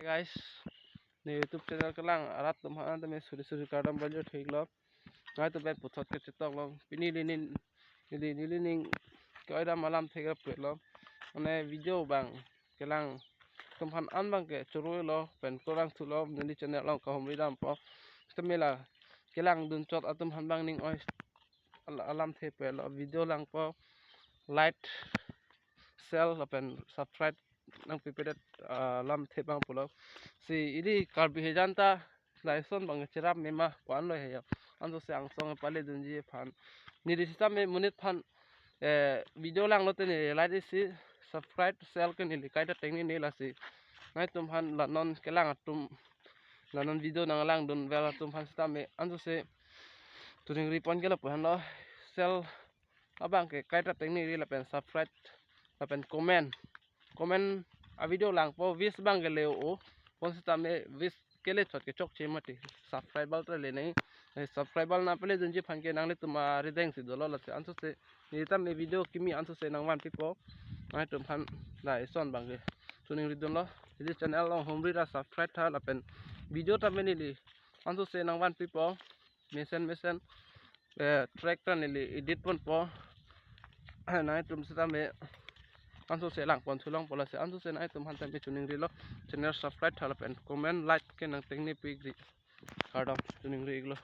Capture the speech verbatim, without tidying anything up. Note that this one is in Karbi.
Guys, ne YouTube channel kelang arat atum aphan tame suri suri kardom pajirthu iklo. Nangtum pen puthot kechetoklo. Pini neli nin, neli neli ning ke-oi dam alamthe ke pulo. Mane video abang kelang atum aphan an abangke choro-ilo pen kurang thulo, neli channel along kahumri dampo. Sitame la kelangdun chot atum aphan abang ning oi al-, alamthe pulo, video langpo, like, share lapen subscribe nangpipedet, ah, alamthe abang pulo. Si ili Karbi hejan ta lason abang cherap mema ko-an lo he ya. Ansose angsong paledunji aphan, neli sitame monit aphan, eh, video langlote neli like isi, subscribe, share ke neli kaita tengne ne lasi. Nangtum aphan la non kelang atum, la non video nanglangdun vel atum aphan sitame ansose choningri pon ke lapu aphan lo. Share abangke kaita tengne ri lapen subscribe lapen comment. Comment a-video langpo, views abangke le-o pon sitame views kele chot ke chokche mati. Subscribe ta le nai. Eh, subscribe nangpaledunji aphan ke nanglitum arideng si dolo lasi ansose neli tame video kimi ansose nangvanpipo. Nangtum aphan lason abangke choningridunlo. Neli channel along humri ra subscribe tha lapen video tame neli ansose nangvanpipo. Mesen mesen, eh, track ta neli edit ponpo. Nangtum sitame ansose langpon thulongpo lasi ansose nangtum aphan tame choningrilo. Channel subscribe tha lapen comment, like ke nangtengne pikri. Kardom, choningri iklo.